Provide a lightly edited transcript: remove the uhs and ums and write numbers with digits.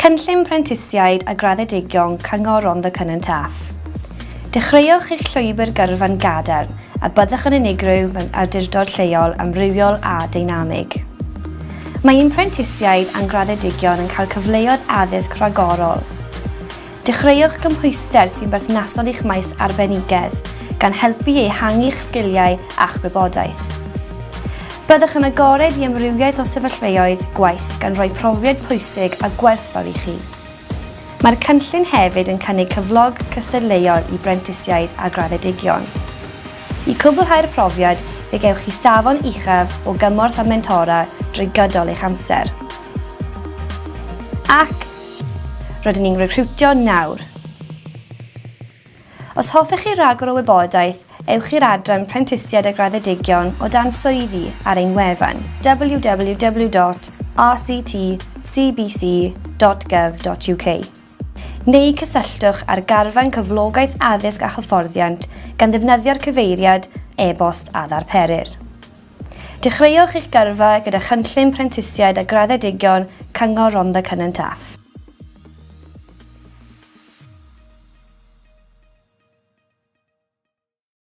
Cynllun Prentisiaid a Graddedigion Cyngor Rhondda Cynon Taf. Dechreuwch eich llwybr gyrfa'n gadarn a byddwch yn unigryw mewn awdurdod lleol amrywiol a deinamig. Mae ein prentisiaid a'n graddedigion yn cael cyfleoedd addysg rhagorol. Dechreuwch gymhwyster sy'n berthnasol i'ch maes arbenigedd, gan helpu i ehangu'ch sgiliau a'ch gwybodaeth. Byddwch yn agored i amrywiaeth o sefyllfaoedd gwaith gan roi profiad pwysig a gwerthfawr i chi. Mae'r cynllun hefyd yn cynnig cyflog cystadleuol i brentisiaid a graddedigion. I cwblhau'r profiad, fe gewch chi safon uchaf o gymorth a mentora drwy gydol eich amser. Ac rydyn ni'n recriwtio nawr! Os hoffech chi ragor o wybodaeth, ewch i'r adran Prentisiaid a Graddedigion o dan Swyddi ar ein wefan www.rctcbc.gov.uk neu cysylltwch â'r garfan Cyflogaeth Addysg a Hyfforddiant gan ddefnyddio'r cyfeiriad e-bost a ddarperir. Dechreuwch eich gyrfa gyda chynllun Prentisiaid a Graddedigion Cyngor Rhondda Cynon Taf.